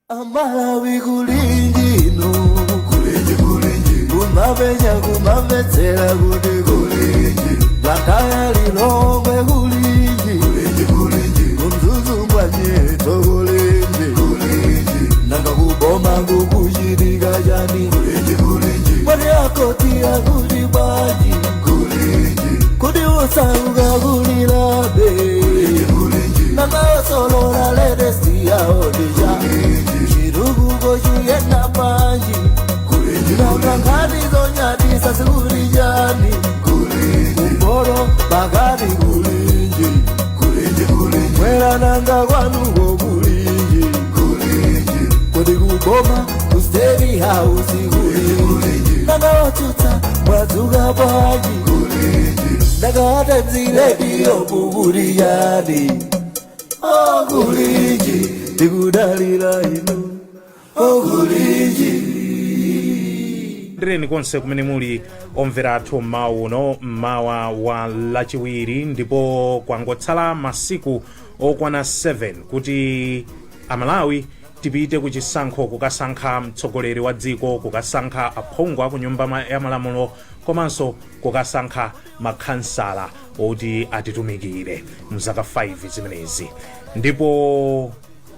Amalawi kulinji inu, kulinji kulinji, kumapenya kumamvetsera kuti kulinji, Blantyre Lilongwe kulinji, kulinji kulinji, kuMzuzu Mbwanyeto kulinji, kulinji, nanga kuboma kukuchitika chani, kulinji kulinji, mwati akoti akuti bwanji, kulinji, kuti usauka kulilabe, kulinji kulinji, nanga osolola latest yawo ndija, chitukuko chiyenda bwanji, nanga nkhani zonyadisa zikuti chani, kumpoto pakati kulinji, mwera nanga kwanuko kulinji, kodi kuboma ku State House kulinji, nanga otsutsa mwadzuka bwanji, nanga Times Radio mukuti chani. Okulinji tikudalira inu, okulinji. Ndireni konse kumene muli omvera athu mmawa uno, mmawa wa Lachiwiri, ndipo kwangotsala masiku okwana 7 kuti Amalawi tipite ku chisankho kukasankha mtsogoleri wa dziko, kukasankha aphungu aku Nyumba ya Malamulo komanso kukasankha makhansala oti atitumikire mzaka 5 zimenezi. Ndipo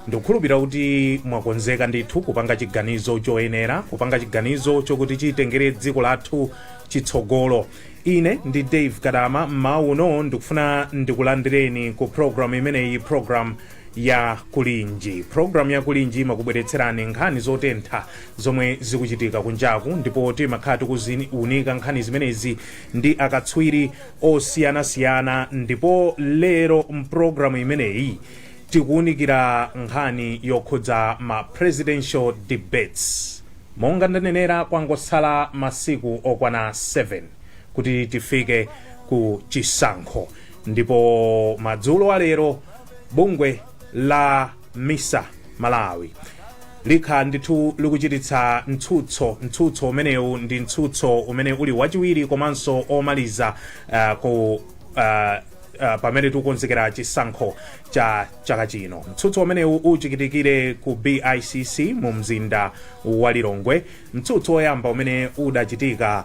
ndikukhulupirira kuti mwakonzeka ndithu kupanga chiganizo choyenera, kupanga chiganizo chokuti chitengere dziko lathu chitsogolo. Ine ndi Dave Kadama. Mmawa uno ndikufuna ndikulandireni ku program imeneyi, program ya Kulinji. Program ya Kulinji imakubweretserani nkhani zotentha zomwe zikuchitika kunjaku, ndipo timakhala tikuziunika nkhani zimenezi ndi akatswiri osiyanasiyana. Ndipo lero mpulogalamu imeneyi tikuunikira nkhani yokhudza ma presidential debates. Monga ndanenera, kwangotsala masiku okwana 7 kuti tifike ku chisankho, ndipo madzulo alero bungwe la MISA Malawi likhala ndithu likuchititsa mtsutso. Mtsutso umenewu ndi mtsutso umene uli wachiwiri komanso omaliza ku pamene tikukonzekera chisankho cha chaka chino. Mtsutso umenewu uchitikire ku BICC mu mzinda wa Lilongwe. Mtsutso woyamba umene udachitika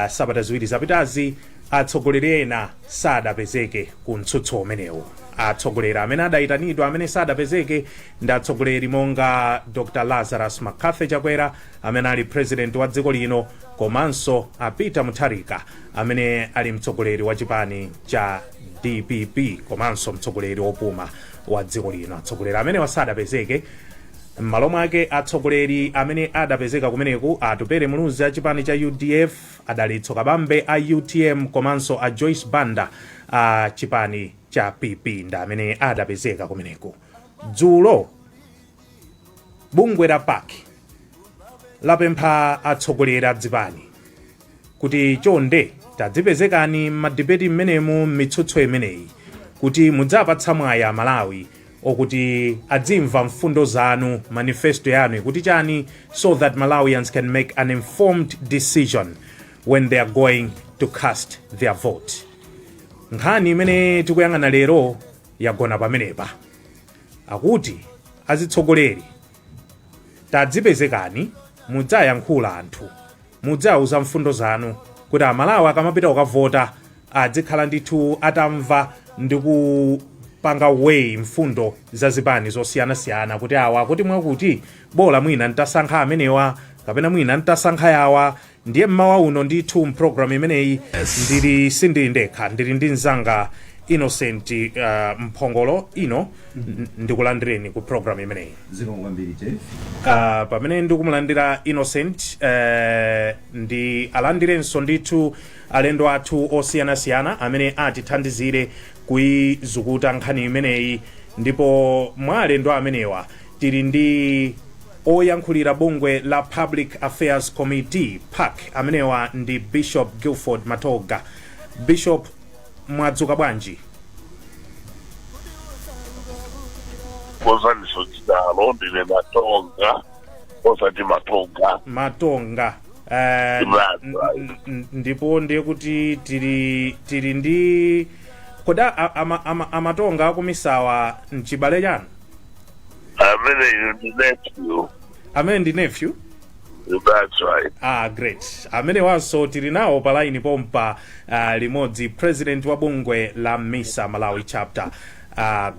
sabata 2 zapitazi, atsogoleri ena sadapezeke ku mtsutso umenewu. Atsogoleri amene adayitanidwa amene sadapezeke ndi atsogoleri monga Dr Lazarus McCarthy Chakwera amene ali president wa dziko lino, komanso a Peter Mutharika amene ali mtsogoleri wa chipani cha DPP komanso mtsogoleri wopuma wa dziko lino. Atsogoleri amene sadapezeke. M'malo mwake, atsogoleri amene adapezeka kumeneku, Atupele Muluzi a chipani cha UDF, Adalitso Kabambe a UTM komanso a Joyce Banda a chipani cha PP ndi amene adapezeka kumeneku. Dzulo bungwe la PAC lapempha atsogoleri a dzipani kuti chonde tadzipezekani m'ma debate mmenemu, m'mitsutso imeneyi, kuti mudzapatsa mwayi Amalawi okuti adzimva mfundo zanu, manifesto yanu ikuti chani, so that Malawians can make an informed decision when they are going to cast their vote. Nkhani imene tikuyang'ana lero yagona pamenepa. Akuti azitsogoleri tadzipezekani, mudzayankhula anthu, mudzauza mfundo zanu kuti Amalawi akamapita kukavota adzikhala ndithu atamva ndi kupanga weigh mfundo za zipani zosiyanasiyana, kuti awa kuti mwakuti bola mwina ntasankha amenewa kapena mwina ntasankha yawa. Ndiye mmawa uno ndithu mpulogalamu imeneyi ndili sindili ndekha, ndili ndi mzanga Innocent Mphongolo. Ino ndikulandireni ku program imeneyi. Zikomo kwambiri, Jeff. Pamene ndikumulandira Innocent, ndi alandirenso ndithu alendo athu osiyanasiyana amene atithandizire kuyizukuta nkhani imeneyi. Ndipo mwa alendo amenewa tili ndi oyankhulira bungwe la Public Affairs Committee, PAC. Amenewa ndi Bishop Guilford Matoga. Bishop, mwadzuka bwanji? Kozaniso chidalo, ndine Matonga osati Matonga. Matonga. Right, right. Ndipo ndiye kuti tili ndi koda amatonga akumisawa mchibale chanu? Amene ndi nephew. Amene ndi nephew? That's right. Ah, great. Amene wanso tili nawo pa line pompa limodzi president wa bungwe la MISA Malawi Chapter,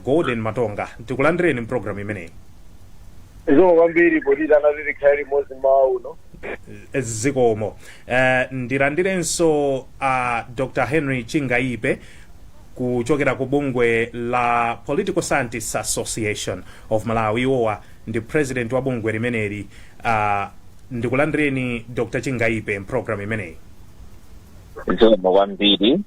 Golden Matonga. Tikulandireni mpulogalamu imeneyi. Zikomo kwambiri potiyitana kuti tikhale limodzi mmawa uno. Zikomo. Ndilandirenso Dr Henry Chingaipe kuchokera ku bungwe la Political Scientists Association of Malawi. Iwowa ndi president wa bungwe limeneli. Ndikulandireni Dr Chingaipe mpulogalamu imeneyi. Zikomo kwambiri.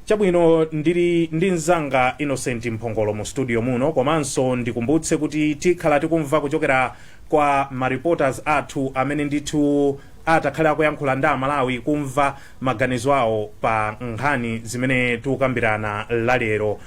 Chabwino, ndili ndi mzanga Innocent Mphongolo mu studio muno, komanso ndikumbutse kuti tikhala tikumva kuchokera kwa ma reporters athu amene ndithu atakhale akuyankhula ndi Amalawi kumva maganizo awo pa nkhani zimene tikukambirana lalero.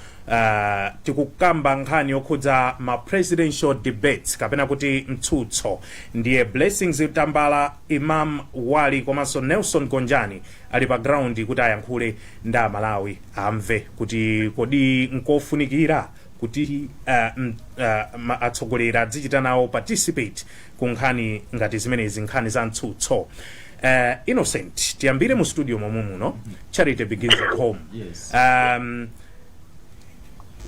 Tikukamba nkhani yokhudza ma presidential debates kapena kuti mtsutso. Ndiye Blessings Tambala, Imam Wali komanso Nelson Gonjani ali pa ground kuti ayankhule ndi Amalawi amve kuti kodi nkofunikira kuti atsogoleri adzichita nawo participate ku nkhani ngati zimenezi, nkhani za mtsutso. Innocent, tiyambire mu studio momwe muno. Charity begins at home. Yes.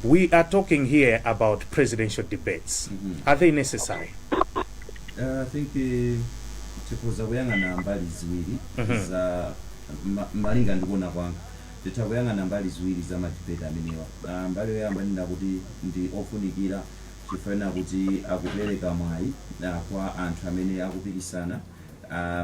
We are talking here about presidential debates. Are they necessary? I think tikhoza kuyang'ana mbali ziwiri za malinga ndikuona kwanga, titha kuyang'ana mbali ziwiri za ma debate amenewa. Mbali yoyamba ndina kuti ndi ofunikira chifukwa kuti akupereka mwayi kwa anthu amene akupikisana,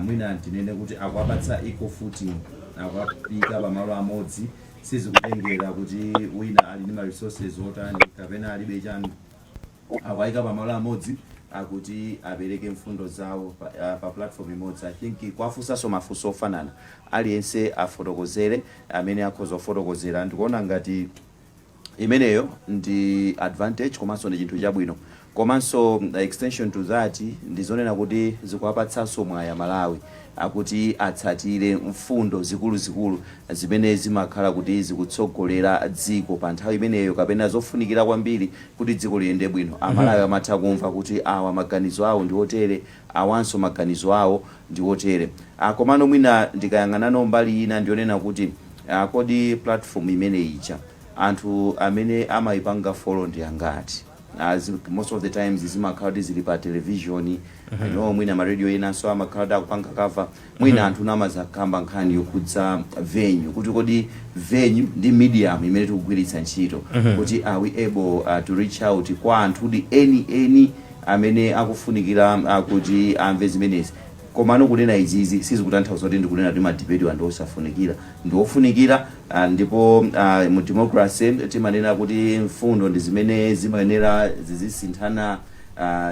mwina tinene kuti akuwapatsa equal footing, akuwayika pamalo amodzi. Sizikutengera kuti wina ali ndi ma resources otani kapena alibe chani, akuwayika pamalo amodzi akuti apereke mfundo zawo pa platform imodzi. I think kwafunsanso mafunso ofanana, aliyense afotokozere amene akhoza kufotokozera. Ndikuona ngati imeneyo ndi advantage komanso ndi chinthu chabwino. Komanso extension to that, ndizonena kuti zikuwapatsanso mwayi Amalawi akuti atsatire mfundo zikuluzikulu zimene zimakhala kuti zikutsogolera dziko pa nthawi imeneyo kapena zofunikira kwambiri kuti dziko liyende bwino. Amalawi amatha kumva kuti awa maganizo awo ndi otere, awanso maganizo awo ndi otere. Komano mwina ndikayang'anano mbali ina ndionena kuti kodi platform imene ija anthu amene amayipanga follow ndi angati? Most of the times zimakhala kuti zili pa television. I know mwina ma radio enanso amakhala kuti akupanga cover. Mwina anthu namazakamba nkhani yokhudza venue, kuti kodi venue ndi medium imene tikugwiritsa ntchito, kuti are we able to reach out kwa anthu ndi eni eni amene akufunikira kuti amve zimenezi? Komano kunena izizi sizikutanthauza kuti ndikunena kuti ma debate ndi osafunikira. Ndi ofunikira, ndipo mu democracy timanena kuti mfundo ndi zimene zimayenera zizisinthana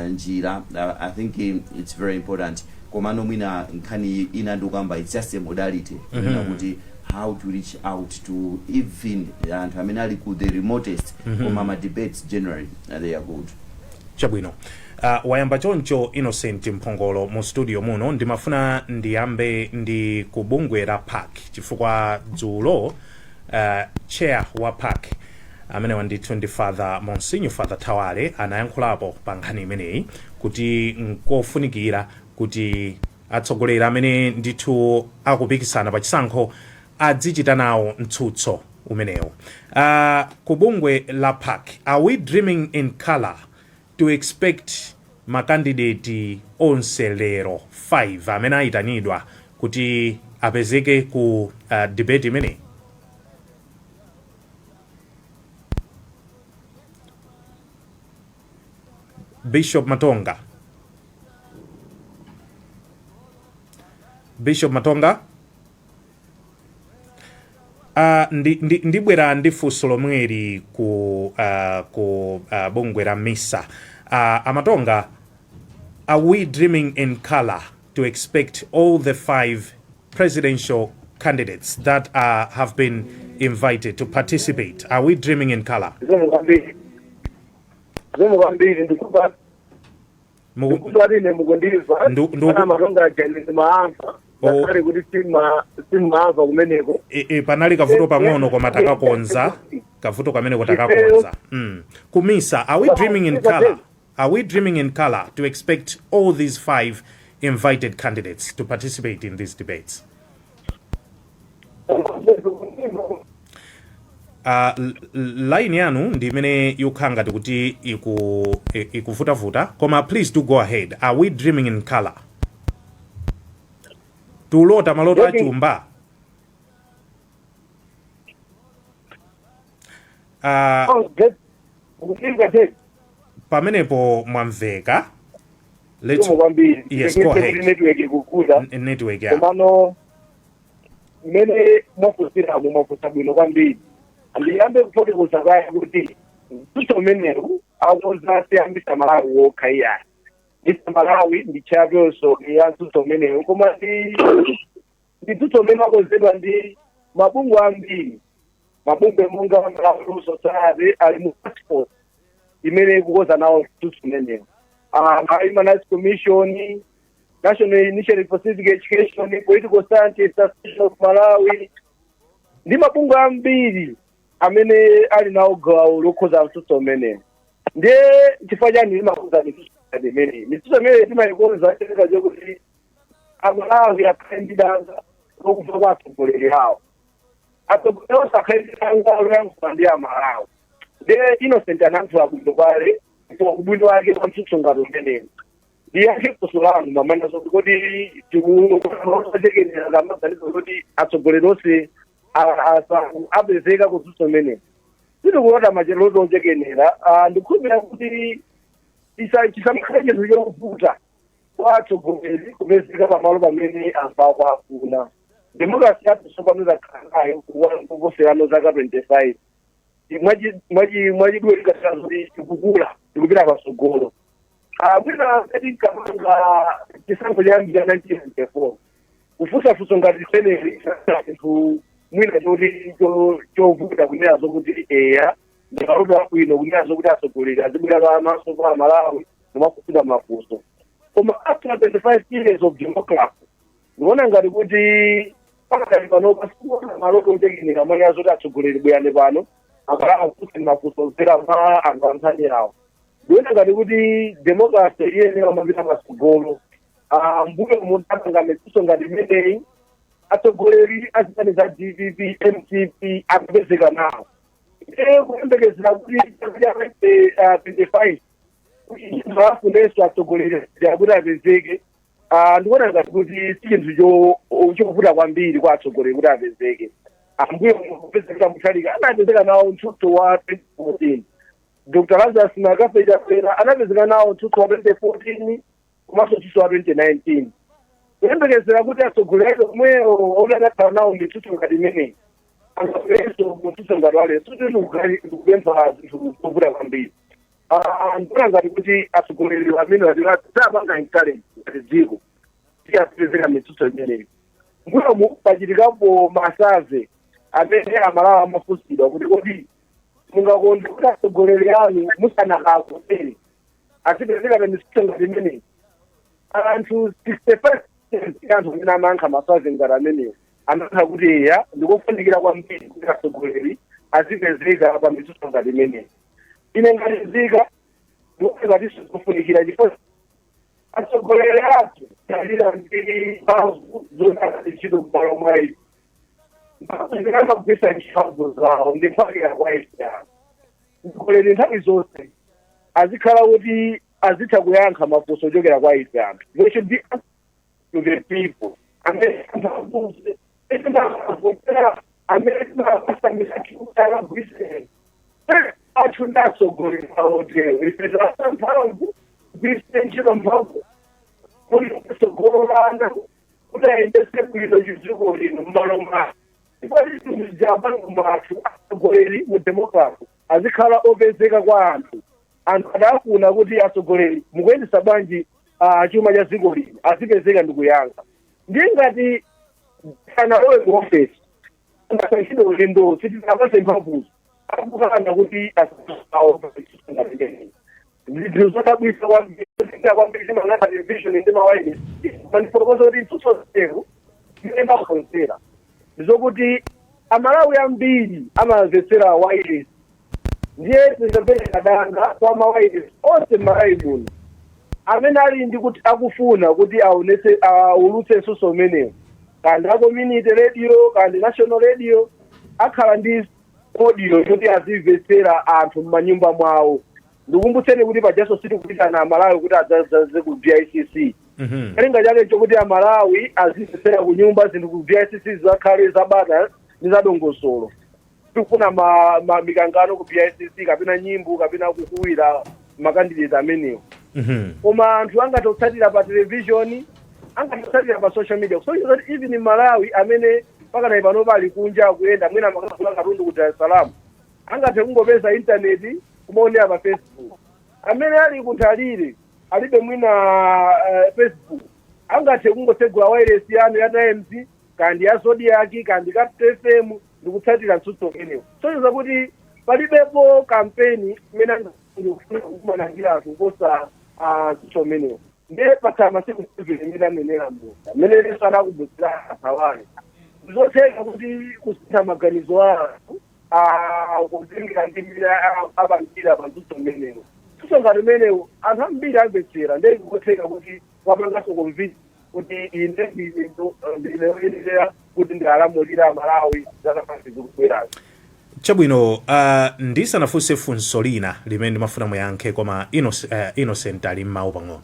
njira. I think it's very important. Komano mwina nkhani ina ndikukamba, it's just a modality, kunena kuti how to reach out to even anthu amene ali ku the remotest. Koma ma debates generally, they are good. Chabwino. Wayamba choncho Innocent Mphongolo mu studio muno. Ndimafuna ndiyambe ndi ku bungwe la PAC chifukwa dzulo chair wa PAC, amenewa ndithu ndi Father Monsignor Father Thawale, anayankhulapo pa nkhani imeneyi kuti nkofunikira kuti atsogoleri amene ndithu akupikisana pa chisankho adzichita nawo mtsutso umenewu. Ku bungwe la PAC, are we dreaming in color to expect ma candidate onse lero 5 amene ayitanidwa kuti apezeke ku debate imeneyi? Bishop Matonga, Bishop Matonga. Ndibwera ndi funso lomweli ku bungwe la MISA. Amatonga, are we dreaming in color to expect all the five presidential candidates that have been invited to participate? Are we dreaming in color? Zikomo kwambiri, zikomo kwambiri. Ndikupa ndikupa ine mukundimva? Ana Matonga aja ine ndimawamva ngakhale kuti simmaamva kumeneko. E, panali kavuto pang'ono koma takakonza kavuto kameneko, takakonza. Ku MISA, are we dreaming in color? Are we dreaming in color to expect all these five invited candidates to participate in these debates? Line yanu ndi imene ikukhala ngati kuti ikuvutavuta, koma please do go ahead. Are we dreaming in color? Tulota maloto achumba? Pamenepo mwamveka. Let's Zikomo kwambiri. Yes, go ahead. Kuti network ikuvuta. Network ya. Komano mmene mwafunsiramo, mwafunsa bwino kwambiri. Ndiyambe kufotokoza kaye kuti mtsutso umenewu akonza si a Misa Malawi wokha iyayi. Misa Malawi ndi chairperson ya mtsutso umenewu, koma ndi mtsutso umene wakonzedwa ndi mabungwe ambiri. Mabungwe monga Malawi Law Society ali mu task force imene ikukonza nawo mtsutso umenewu. Malawi Human Rights Commission, National Initiative for Civic Education, Political Scientists Association of Malawi ndi mabungwe ambiri amene ali nawo gawo lokonza mtsutso umenewu. Ndiye chifukwa chani timakonza mitsutso imeneyi? Mitsutso imeneyi timayikonza cholinga chokuti Amalawi akhale ndi danga lokumva kwa atsogoleri awo, atsogoleri onse akhale ndi danga loyankhula ndi Amalawi. Ndiye Innocent anayankhula bwino kale kwa ubwino wake wa mtsutso ngati umenewu. Ndiyankhe funso lanu mamana zoti kodi tikuchekerera kamaganizo kuti atsogoleri onse apezeka kumtsutso umenewu. Sitikulota maloto ochekenera. Ndikukhulupirira kuti chisakhale chinthu chovuta kwa atsogoleri kupezeka pamalo pamene anthu akuafuna. Demokrasi yathu tsopano takhala nayo kuposerano zaka 25. Mwachidule tikatera zoti tikukula, tikupita patsogolo. Mwina ngati nkamanga chisankho choyambira 1994, kufunsa funso ngati limeneli chinthu mwina choti chovuta kunena zokuti eya, ndi maloto abwino kunena zokuti atsogoleri azibwera pamaso pa Amalawi kumafunsidwa mafunso. Koma after 25 years of democracy, ndikuona ngati kuti pakadali panopa sikuona maloto ochekenera mwanya zoti atsogoleri bwerani pano, Amalawi akufunseni mafunso kudzera mwa anthu anthani awo. Ndikuona ngati kuti democracy iyenera kumapita patsogolo. Mbuyo mutapanga mitsutso ngati imeneyi, atsogoleri a zipani za DPP, MCP akupezeka nawo. Ndiye kuyembekezera kuti chaka cha 25 afunenso atsogoleri akuti apezeke, ndikuona ngati kuti si chinthu chovuta kwambiri kwa atsogoleri kuti apezeke. Ambuyo kupezeka Mutharika anapezeka nawo mtsutso wa 2014, Dr Lazarus McCarthy Chakwera anapezeka nawo mtsutso wa 2014 komanso mtsutso wa 2019. Kuyembekezera kuti atsogoleri omwewo omwe anakhala nawo mitsutso ngati imeneyi angabwerenso mtsutso ngati walero, sikuti ndikupempha zinthu zovuta kwambiri. Ndikuona ngati kuti atsogoleri amene zapanga encourage ngati dziko tiyapezeka mitsutso imeneyi. Mbuyomu pachitikapo ma survey amene Amalawi amafunsidwa kuti kodi mungakonde kuti atsogoleri anu musanakavotere azipezeka pa mitsutso ngati imeneyi? Anthu 65 ya anthu amene amayankha ma survey ngati amenewo amayankha kuti eya, ndikofunikira kwambiri kuti atsogoleri azipezeka pa mitsutso ngati imeneyi. Ine ngati nzika ndikuona ngati sikofunikira, chifukwa atsogoleri athu talira ndi mphamvu zotaka ntchito m'malo mwa ife. Mphamvu zimene amagwiritsa ntchito zawo ndi mphamvu kwa ife anthu. Mtsogoleri nthawi zonse azikhala kuti azitha kuyankha mafunso ochokera kwa ife anthu. They should be to the people amene anthu afunse amene amene timawasamisa akagwiriseni athu ndi atsogoleri otero. Ife tasa mphamvu kugwiritsa ntchito mphamvu kuti kutsogololana kuti ayendetse bwino dziko lino m'malo mwake. Ndipo mwathu atsogoleri mu democracy azikhala opezeka kwa anthu. Anthu adafuna kuti atsogoleri mukuyendetsa bwanji chuma cha dziko lino, azipezeka ndi kuyankha. Ndiye ngati analowe ku ofesi angasankhidwe ulendo, sitinapase mphamvuzo, akukana kuti asawo. Zinthu zodabwitsa kwambiri kwambiri zimang'anda television ndi mawayilesi. Mandifotokoza kuti mtsutso zeru imene makonzera ndizokuti Amalawi ambiri amamvetsera wireless. Ndiye tingapereka danga kwa mawayilesi onse m'Malawi muno amene ali ndi kuti akufuna kuti aonese, aulutse mtsutso umenewo, kandi a community radio, kandi national radio, akhala ndi audio yoti azimvetsera anthu m'manyumba mwawo. Ndikumbutseni kuti pajaso sitikupitana Amalawi kuti adzaze ku BICC. Cholinga chake chokuti Amalawi azimvetsera ku nyumba, zinthu ku BICC zakhale zabata ndi zadongosolo. Tikufuna ma mikangano ku BICC kapena nyimbo kapena kukuwira ma candidate amenewo. Koma anthu angathe kutsatira pa television, angathe kutsatira pa social media, kusonyeza kuti even Malawi amene pakanayi pano pali kunja akuyenda, mwina amakagula katundu ku Dar es Salaam, angathe kungopeza intaneti kumaonera pa Facebook. Amene ali kunthalire, alibe mwina Facebook, angathe kungotsegula wireless yanu ya Times, kandi ya Zodiak, kandi Capital FM, ndikutsatira mtsutso umenewo. Kusonyeza kuti palibepo kampeni imene angafuna kukumana ndi anthu kuposa mtsutso umenewo. Ndiye patsala masiku 7 imene anenera musa mmene leso anakumbusira athawale, ndizotheka kuti kusintha maganizo a anthu kutengera ndi mmene apangira pa mtsutso umenewo. Mtsutso ngati umenewo anthu ambiri amvetsera, ndiye ndikotheka kuti wapanganso convince kuti ine ndine woyenera kuti ndialamulira Amalawi zaka 5 zikubwerazi. Chabwino, ndisanafunse funso lina limene ndimafuna muyankhe, koma Innocent ali mmawu pang'ono.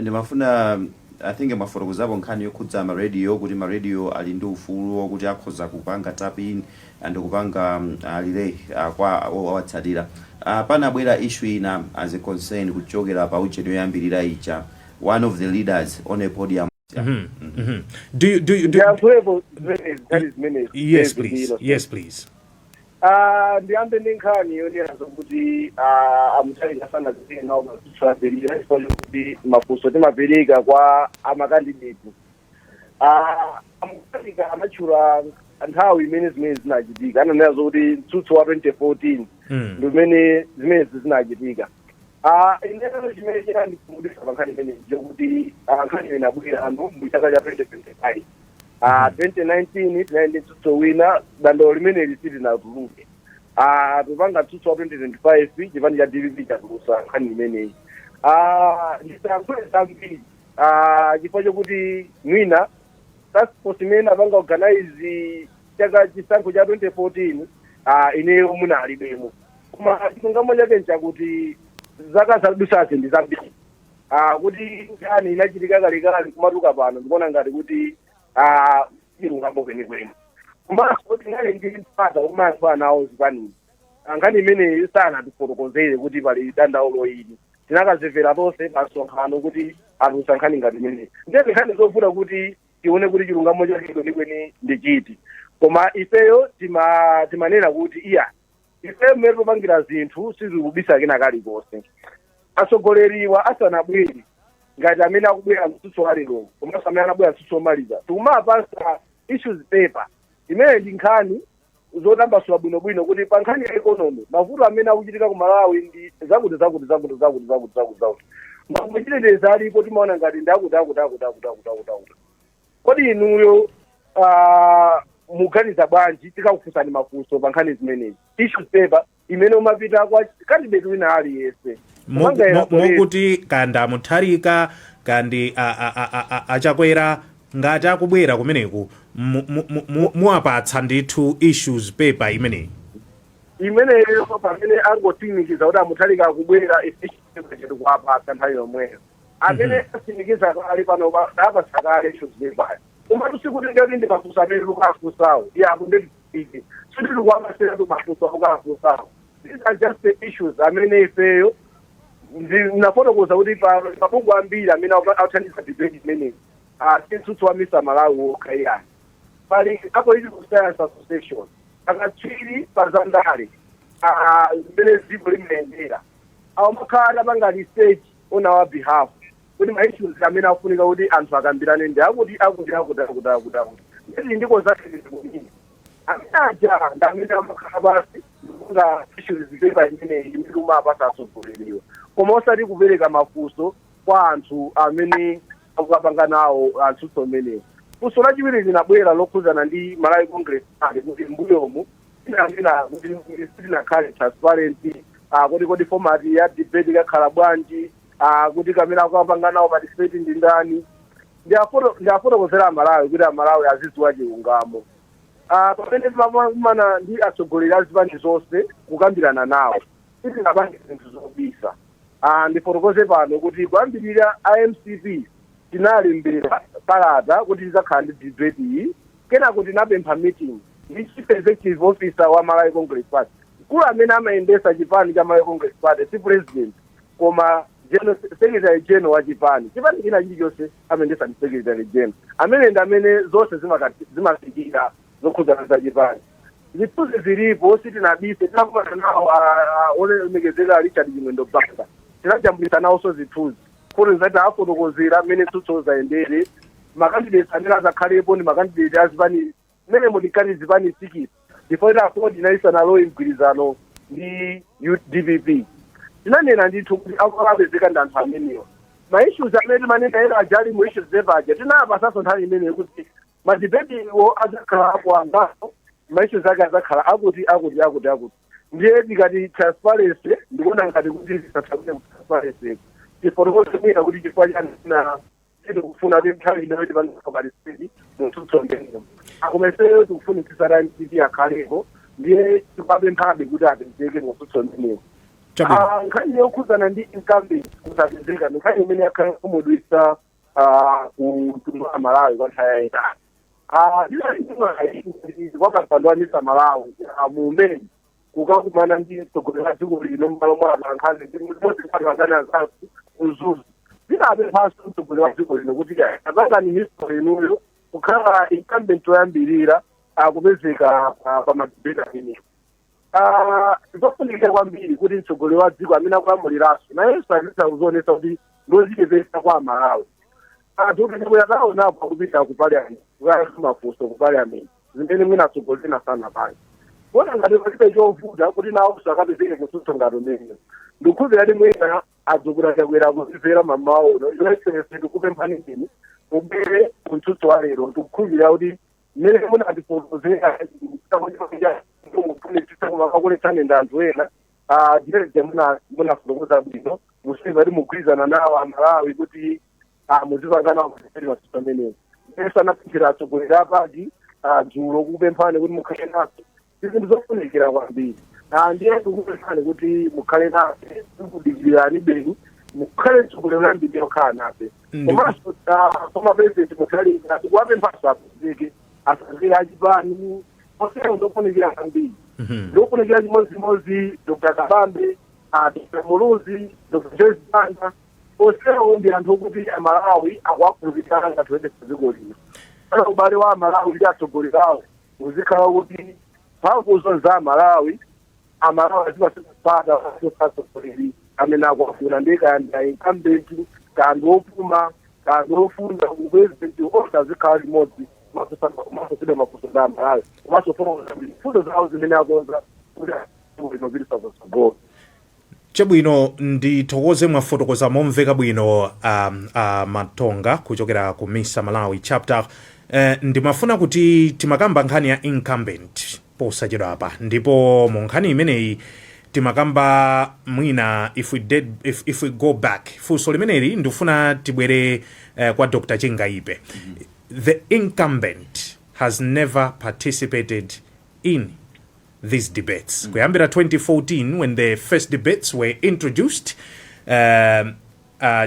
Ndimafuna, I think mwafotokozapo nkhani yokhudza ma radio, kuti ma radio ali ndi ufulu wokuti akhoza kupanga tap in and kupanga relay kwa owatsatira. Panabwera issue ina as a concern kuchokera pa ujeni yoyambirira ija, one of the leaders on a podium. Do you, do you, do, Ndiyankhulepo zimenezi, nkhani zimenezi. Yes, please. Yes, please. Ah, ndiyambe ndi nkhani yonena zokuti a Mutharika sanazitenge nawo mafunso ambirira, chifukwa chokuti mafunso timapereka kwa ama candidate. A Mutharika anatchula nthawi imene zimene zinachitika, ananena zokuti mtsutso wa 2014 ndi umene zimenezi zinachitika. Ineyo chimene chinandikhumudwitsa pa nkhani imeneyi chokuti nkhani iyo inabwera ano mu chaka cha 2025. 2019 tinali ndi mtsutso wina, dandaulo limeneli silinatuluke. Tupanga mtsutso wa 2025, chipani cha DPP chatulusa nkhani imeneyi. Ndisayankhule zambiri chifukwa chokuti mwina task force imene apanga organize chaka chisankho cha 2014, ineyo mwina alibemo, koma chilungamo chake nchakuti zaka zadusazi ndi zambiri. Kuti nkhani inachitika kalekale kumatuka pano, ndikuona ngati kuti chilungamo kwenikweni. Komanso tinali ndi mpata umayankhula nawo zipanizi, nkhani imeneyi sanatifotokozere kuti pali dandaulo ili. Tinakazimvera tonse pa msonkhano kuti atulutsa nkhani ngati imeneyi. Ndiye nkhani zovuta kuti tione kuti chilungamo chake kwenikweni ndi chiti, koma ifeyo timanena kuti iya, ife mmene topangira zinthu sizikubisa kena kalikonse. Atsogoleriwa asanabwere, ngati amene akubwera mtsutso wa lero komanso amene anabwera mtsutso womaliza, tikumapasa issues paper imene ndi nkhani zotambasula bwinobwino kuti pa nkhani ya economy mavuto amene akuchitika ku Malawi ndi zakuti, zakuti, zakuti, zakuti, zakuti, zakuti, zakuti. Makuchiteteza alipo, timaona ngati ndi akuti, akuti, akuti, akuti, akuti, akuti, akuti. Kodi inuyo muganiza bwanji tikakufunsani mafunso pa nkhani zimenezi? Issues paper imene umapita kwa candidate wina aliyense. Kupanga elaborate. Mokuti kandi a Mutharika kandi aChakwera, ngati akubwera kumeneku, muwapatsa ndithu issues paper imeneyi? Imeneyo, pamene angotsimikiza kuti aMutharika akubwera, issues paper chetu kuwapatsa nthawi yomweyo. Amene atsimikiza kale pano apatsa kale issues paper, komatu sikuti ndati ndi mafunso amene tikukafunsawo iyapo. Ndetike sikuti tikuwapasiratu mafunso akukafunsawo. These are just the issues amene ifeyo ndinafotokoza kuti mabungwe ambiri amene akuthandiza debate imeneyi. Si mtsutso wa Misa Malawi wokha iyani, pali a Political Science Association, akatswiri pa zandale, zimene dziko limayendera, awo makhala atapanga research on our behalf kuti ma issues amene akufunika kuti anthu akambirane ndi akuti, akuti, akuti, akuti, akuti, akuti. Nditi ndiko zake amene aja ndi amene amakhala pasi ndikuga issues paper imeneyi imene umapasa atsogoleriwa, koma osati kupereka mafunso kwa anthu amene akukapanga nawo mtsutso umenewu. Funso lachiwiri linabwera lokhuzana ndi Malawi Congress Party, kuti mbuyomu Tinanena kuti sitinakhale transparent, kuti format ya debate ikakhala bwanji, kuti kamene akapanga nawo participate ndi ndani. Ndiafotokozera Amalawi kuti Amalawi azidziwa chilungamo. Pamene timakumana ndi atsogoleri a zipani zonse kukambirana nawo, sitinapange zinthu zobisa. Ndifotokoze pano kuti kuyambirira iMCP tinalembera kalata kuti tidzakhala ndi debate iyi. Kenako tinapempha meeting ndi chief executive officer wa Malawi Congress Party, mkulu amene amayendesa chipani cha Malawi Congress Party, si president koma general, secretary general wa chipani. Chipani china chilichonse amayendesa ndi secretary general, amene ndi amene zonse zimafikira zokhudzana za chipani. Zithunzi zilipo, sitinabise. Tinakumana nawo olemekezeka Richard Chimwendo Banda, tinajambulisa nawonso zithunzi kuti zati afotokozera mmene tsutso zayendere, ma candidates amene azakhalepo ndi ma candidate azipani mmene mutikati zipani 6 before AFORD inalisanalowe mgwirizano ndi DPP. Tinanena ndithu kuti akapezeka ndi anthu amenewa. Ma issues amene timanena ena aja ali mu issues paja, tinapasanso nthawi imeneyo kuti ma debate wo adzakhala apo angapo, ma issues ake adzakhala akuti, akuti, akuti, akuti. Ndiye tikati transparency, ndikuona ngati kuti tisathamire ku transparency. Tifotokoze mwina kuti chifukwa chani na tikufuna kuti nthawi inoyo tipange participate mutsutso mmenemo. Koma ifeyo tikufunitsitsa MCP akhalepo, ndiye tikapemphabe kuti apezeke mutsutso mmenemo. Nkhani yokhudzana ndi incumbent kusapezeka ndi nkhani imene yakhala kumudwisa ku mtundu wa Malawi kwa nthawi yayitali. Kwa kampando wa MISA Malawi mumene kukakumana ndi mtsogoleri wa dziko lino m'malo mwa atolankhani ndi limodzi atolankhani anzathu kuZuzu, tinapemphanso mtsogoleri wa dziko lino kuti apangani history inuyo kukhala incumbent woyambirira akupezeka pa ma debate amenewo. Zofunikira kwambiri kuti mtsogoleri wa dziko amene akulamuliranso nayenso azitha kuzionesa kuti ndozichepesa kwa Amalawi. Anthu kuti taonapo akupita ku parliament kukayankha mafunso ku parliament, zimene mwina atsogoleri ena sanapange. Kuona ngati palibe chovuta kuti nawonso akapezeke kutsutso ngati umeneyo. Ndikukhulupirira kuti mwina adzukula Chakwera kuzimvera mamawa uno. Yoyesese, tikupemphani inu mubwere kumtsutso wa lero. Ndikukhulupirira kuti mmene munatifotokozera mufunitsitsa kumakakuletsani ndi anthu ena direct, munafotokoza bwino museva kuti mugwirizana nawo Amalawi kuti muzipangana matsutso amenewo. Sanapemphera atsogoleri apati dzulo kukupemphani kuti mukhale nafe, zinthu zofunikira kwambiri. Ndiye tikupemphani kuti mukhale nafe, tikudikirirani beni mukhale mtsogoleri ambiri okhala nafe. Komanso former president Mutharika tikuwapemphanso apezeke, asazire achipani osero, ndofunikira kwambiri. Ndofunikira chimodzimodzi Dr Kabambe, Dr Muluzi, Dr Joyce Banda, onsewo ndi anthu okuti Amalawi akuwakhulupirira ngati oyendetsa dziko lino. Ana ubale wa Amalawi ndi atsogoleri awo uzikhala kuti mphamvuzo za Amalawi, Amalawi azipasipata atsogoleri amene akuwafuna, ndi kaya ndi incumbent, kaya ndi opuma, kaya ndi ofuna u president, onse azikhala limodzi masosedwa mafunso ndi Amalawi komanso fotokoza mfundo zawo zimene akonza kuti lino zilisa patsogolo. Chabwino, ndithokoze, mwafotokoza momveka bwino Matonga kuchokera ku MISA Malawi Chapter. Ndimafuna kuti timakamba nkhani ya incumbent posachedwa apa, ndipo mu nkhani imeneyi timakamba mwina if we go back, funso limeneli ndifuna tibwere kwa Dr Chingaipe. The incumbent has never participated in these debates kuyambira 2014 when the first debates were introduced.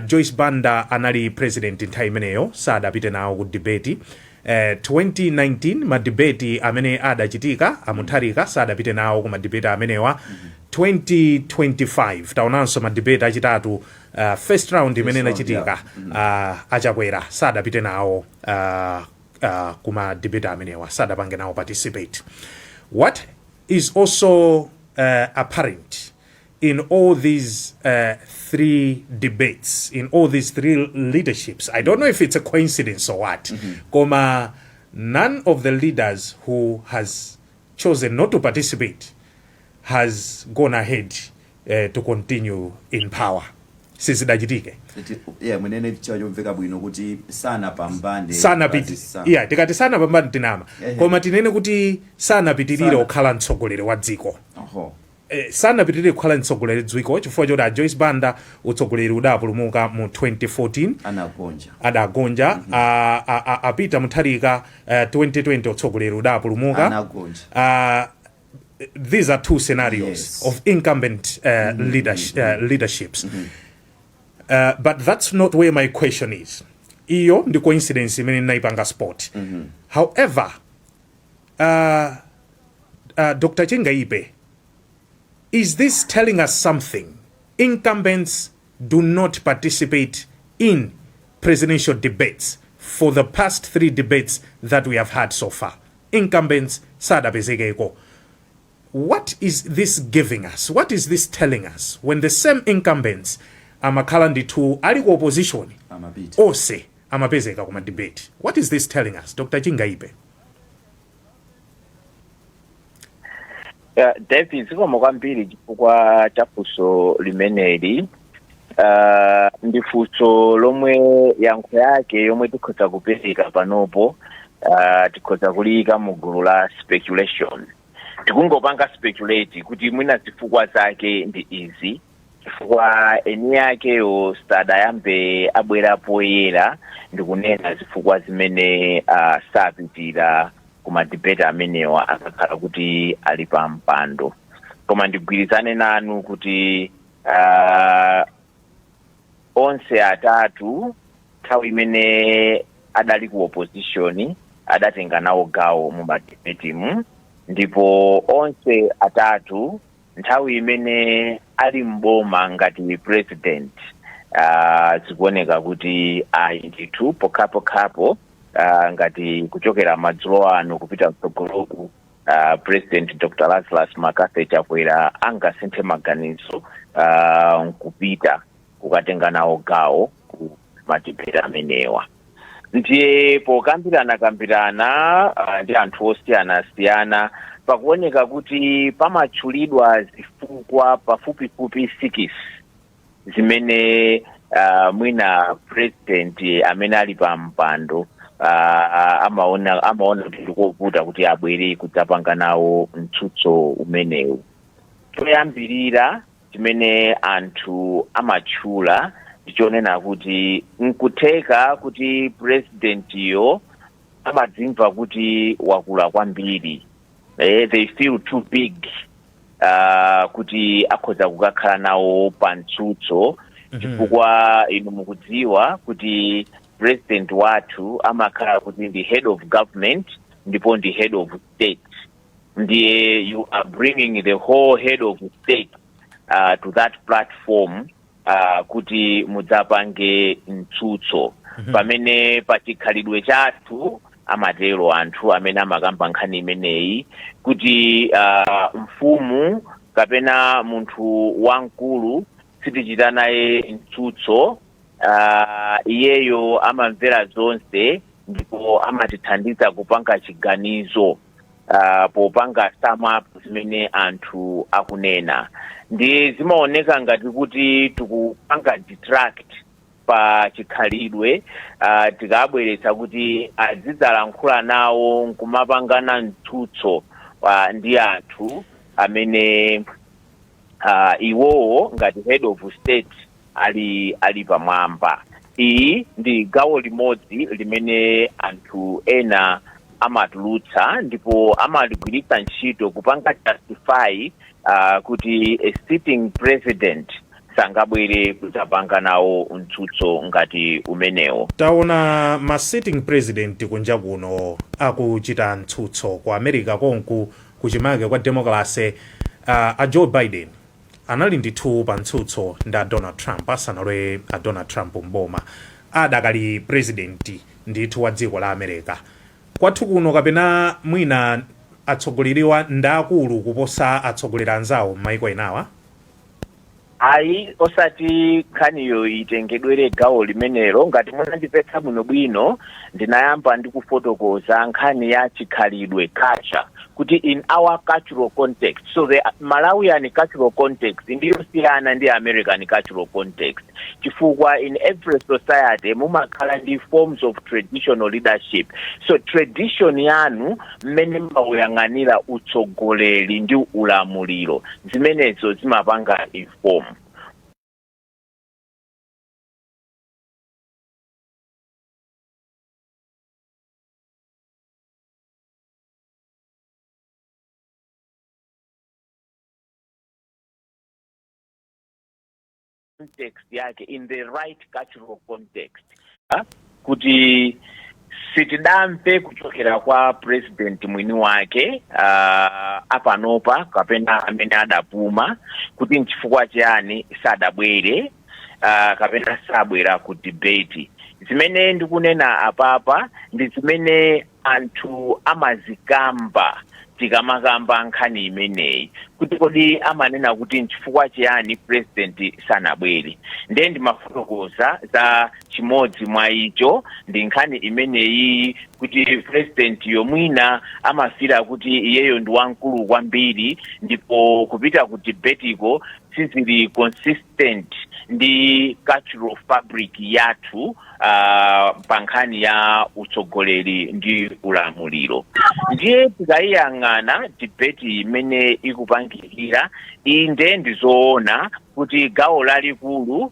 Joyce Banda anali president nthawi imeneyo, sadapite nawo ku debate. 2019 ma debate amene adachitika, aMutharika sadapite nawo ku ma debate amenewa. 2025 taonanso ma debate achitatu, first round imene round, inachitika, aChakwera sadapite nawo kuma debate amenewa, sadapange nawo participate. What is also apparent in all these three debates, in all these three leaderships, I don't know if it's a coincidence or what, koma none of the leaders who has chosen not to participate has gone ahead to continue in power. Sizidachitike. Yeah, munene chomveka bwino kuti sanapambane. Sanapiti yeah, tikati sanapambane tinama. Koma tinene kuti sanapitirire kukhala mtsogoleri wa dziko. Sanapitirire kukhala mtsogoleri dziko chifukwa choti a Joyce Banda utsogoleri udapulumuka mu 2014. Anagonja. Adagonja. A Peter Mutharika, 2020 utsogoleri udapulumuka. Anagonja. These are two scenarios of incumbent leaderships. But that's not where my question is. Iyo ndi coincidence imene ndinayipanga spot. However, Dr. Chingaipe, is this telling us something? Incumbents do not participate in presidential debates. For the past three debates that we have had so far, incumbents sadapezekeko. What is this giving us? What is this telling us, when the same incumbents amakhala ndithu ali ku opposition, amapita, onse amapezeka kuma debate? What is this telling us, Dr. Chingaipe? Yeah, David, zikomo kwambiri chifukwa cha funso limeneli. Ndi funso lomwe yankho yake yomwe tikhoza kupereka panopo, tikhoza kuliyika mu gulu la speculation. Tikungopanga speculate kuti mwina zifukwa zake ndi izi, chifukwa eni akeyo sadayambe abwera poyera ndikunena zifukwa zimene sapitira ku madebate amenewa akakhala kuti ali pa mpando. Koma ndigwirizane nanu kuti onse atatu nthawi imene adali ku opposition adatenga nawo gawo mu madebate-mu, ndipo onse atatu nthawi imene ali mboma ngati president, zikuoneka kuti ayi ndithu, pokhapokhapo ngati kuchokera madzulo ano kupita mtsogoloku, President Dr Lazarus McCarthy Chakwera angasinthe maganizo nkupita kukatenga nawo gawo ku madebate amenewa. Ndiye pokambirana kambirana ndi anthu osiyanasiyana, pakuoneka kuti pamatchulidwa zifukwa pafupifupi 6 zimene mwina president amene ali pa mpando amaona kuti ndikovuta kuti abwere kudzapanga nawo mtsutso umenewu. Choyambirira chimene anthu amatchula ndichonena kuti nkutheka kuti presidentiyo amadzimva kuti wakula kwambiri, they feel too big kuti akhoza kukakhala nawo pa mtsutso, chifukwa inu mukudziwa kuti president wathu amakhala kuti ndi head of government ndipo ndi head of state. Ndiye you are bringing the whole head of state to that platform kuti mudzapange mtsutso, pamene pachikhalidwe chathu, amatero anthu amene amakamba nkhani imeneyi, kuti mfumu kapena munthu wamkulu sitichita naye mtsutso. Iyeyo amamvera zonse ndipo amatithandiza kupanga chiganizo popanga sum up zimene anthu akunena. Ndi zimaoneka ngati kuti tikupanga detract pa chikhalidwe tikabweretsa kuti azidzalankhula nawo nkumapangana mtsutso ndi anthu amene iwowo ngati head of state ali pamwamba. Iyi ndi gawo limodzi limene anthu ena amatulutsa ndipo amaligwiritsa ntchito kupanga justify kuti a sitting president sangabwere kudzapanga nawo mtsutso ngati umenewo. Taona ma sitting president kunja kuno akuchita mtsutso. Ku America konku, kuchimake kwa democracy, a Joe Biden anali ndithu pa mtsutso ndi a Donald Trump asanalowe a Donald Trump mboma, adakali president ndithu wa dziko la America. Kwathu kuno kapena mwina atsogoleriwa ndi akulu kuposa atsogoleri anzawo m'maiko enawa? Ayi, osati nkhaniyo itengedwere gawo limenelo. Ngati munandipetsa bwinobwino, ndinayamba ndi kufotokoza nkhani ya chikhalidwe, culture, kuti in our cultural context, so the Malawian cultural context ndiyosiyana ndi American cultural context, chifukwa in every society mumakhala ndi forms of traditional leadership. So tradition yanu, mmene mmauyang'anira utsogoleri ndi ulamuliro, zimenezo zimapanga inform context yake, in the right cultural context. Ah, kuti sitidamve kuchokera kwa president mwini wake apanopa kapena amene adapuma kuti nchifukwa chiyani sadabwere kapena sabwera ku debate. Zimene ndikunena apapa ndi zimene anthu amazikamba tikamakamba nkhani imeneyi, kuti kodi amanena kuti nchifukwa chiyani president sanabwere. Ndiye ndimafotokoza za chimodzi mwa icho ndi nkhani imeneyi, kuti president yomwina amafira kuti iyeyo ndi wamkulu kwambiri, ndipo kupita ku debateko sizili consistent ndi cultural fabric yathu pa nkhani ya utsogoleri ndi ulamuliro. Ndiye tikayiyang'ana debate imene ikupangikira, inde, ndizoona kuti gawo lalikulu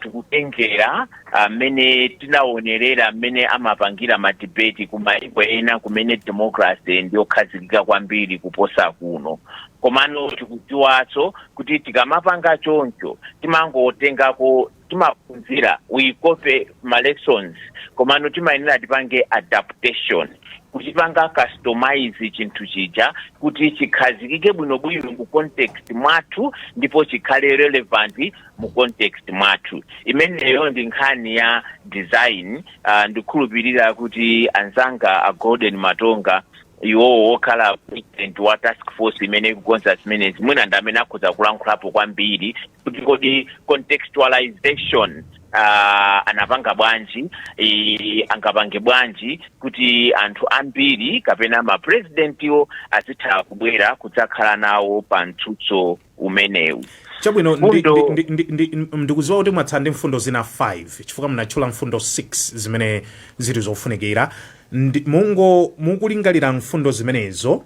tikutengera mmene tinaonerera mmene amapangira ma debate ku maiko ena kumene democracy ndiyokhazikika kwambiri kuposa kuno. Komano tikudziwanso kuti tikamapanga choncho timangotengako, timaphunzira, we copy ma lessons, komano timayenera tipange adaptation, kuchipanga customize chinthu chija kuti chikhazikike bwinobwino mu context mwathu ndipo chikhale relevant mu context mwathu. Imeneyo ndi nkhani ya design. Ndikhulupirira kuti anzanga a Golden Matonga, iwowo wokhala president wa task force imene ikukonza zimenezi, mwina ndi amene akhoza kulankhulapo kwambiri kuti kodi contextualization anapanga bwanji, angapange bwanji kuti anthu ambiri kapena mapresidentiwo azitha kubwera kudzakhala nawo pa mtsutso umenewu. Chabwino, ndikudziwa kuti mwatsala ndi mfundo zina 5, chifukwa munatchula mfundo 6 zimene zili zofunikira. Mungo mukulingalira mfundo zimenezo,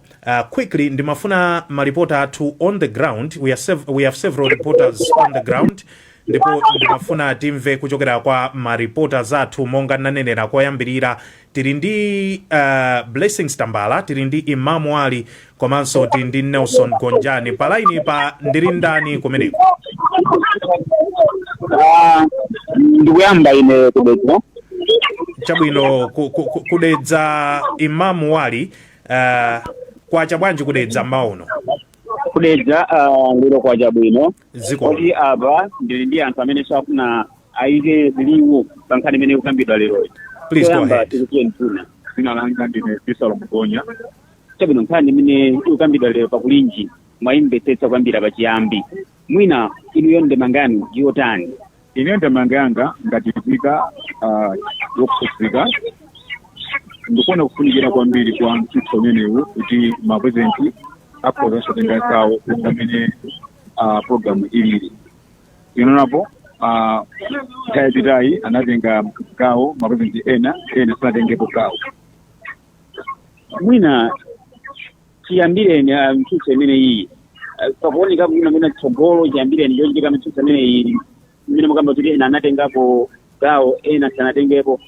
quickly ndimafuna malipota athu on the ground. We have several reporters on the ground, ndipo ndimafuna timve kuchokera kwa ma reporters athu. Monga nanenera koyambirira, tili ndi Blessings Tambala, tili ndi Imamu Ali, komanso tili ndi Nelson Gonjani. Pa line pa ndili ndani kumeneko? Ah, ndikuyamba ine kuDedza. Chabwino, kuDedza, Imamu Ali, kwacha bwanji kuDedza mmawa uno? KuDedza lero kwacha bwino. Ziko. Kodi apa ndili ndi anthu amene safuna ayike liwu pa nkhani imene ikukambidwa leroyi. Please go Choyamba, ahead. tikudziwe mtuna. Dzina langa ndine Fisalo Mgonya. Chabwino, nkhani imene ikukambidwa lero pakulinji mwayimvetsetsa kwambiri pachiyambi. Mwina inuyo ndemanga yanu yotani? Ine ndemanga yanga ngati nzika yokhudzika, ndikuona kufunikira kwambiri kwa mtsutso umenewu, kuti mapurezidenti akhoza kutenga gawo pamene program ilili. Tinaonapo nthawi yapitayi anatenga gawo mapurezidenti ena, ena sanatengepo gawo. Mwina chiyambireni mtsutso imene iyi, pakuoneka mwina mwina tsogolo chiyambireni chochitika mitsutso imene iyi, imene mukamba kuti ena anatengapo gawo, ena sanatengepo,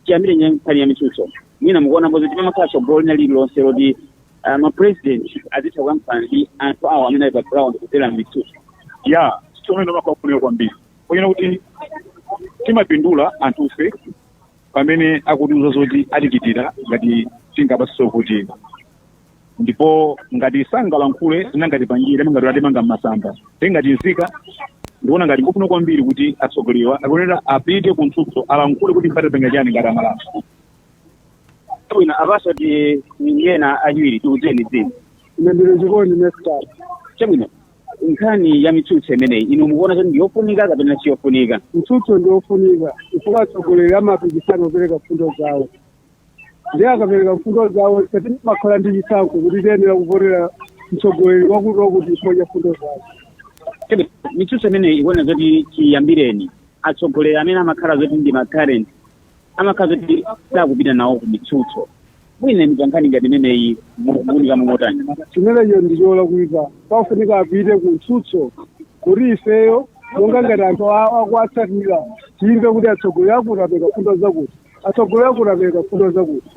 chiyambireni nkhani ya mitsutso, mwina mukuonapo kuti pamakhala tsogolo lina lililonse loti ma president azitha kuyankhulana ndi anthu awo amene ali pa ground kudzera mitsutso? Ya, mtsutso umene umakhala kufunika kwambiri, kuona kuti timapindula anthufe pamene akutiuza zoti atichitira ngati tingapatse kuti, ndipo ngati sangalankhule sinangatipangire ngati atimanga mmasamba. Ngati nzika ndikuona ngati ngofuna kwambiri kuti atsogoleriwa akuyenera apite ku mtsutso, alankhule kuti mpatapanga chani ngati Amalawi. Bwino, apaso ti ena achiwiri, tikudziweni dzina. Ine ndili Chikondi Nestar. Chabwino. Nkhani ya mitsutso imeneyi inu mukuona kuti ndiyofunika kapena siyofunika? Mtsutso ndiyofunika chifukwa atsogoleri amapikisana kupereka mfundo zawo, ndiye akapereka mfundo zawo ife timakhala ndi chisankho kuti tiyenera kuvotera mtsogoleri wakuti wakuti chifukwa cha mfundo zawo. Chebe, mitsutso imeneyi ikuona zoti chiyambireni atsogoleri amene amakhala zoti ndi ma current amakhala zoti sakupita nawo ku mitsutso. Mwina inu nkhani ngati imeneyi mukuunika motani? Chimenecho ndi cholakwika. Pafunika apite ku mtsutso kuti ifeyo monga ngati anthu akuwatsatira timve kuti atsogoleri akuti apereka mfundo zakuti, atsogoleri akuti apereka mfundo zakuti.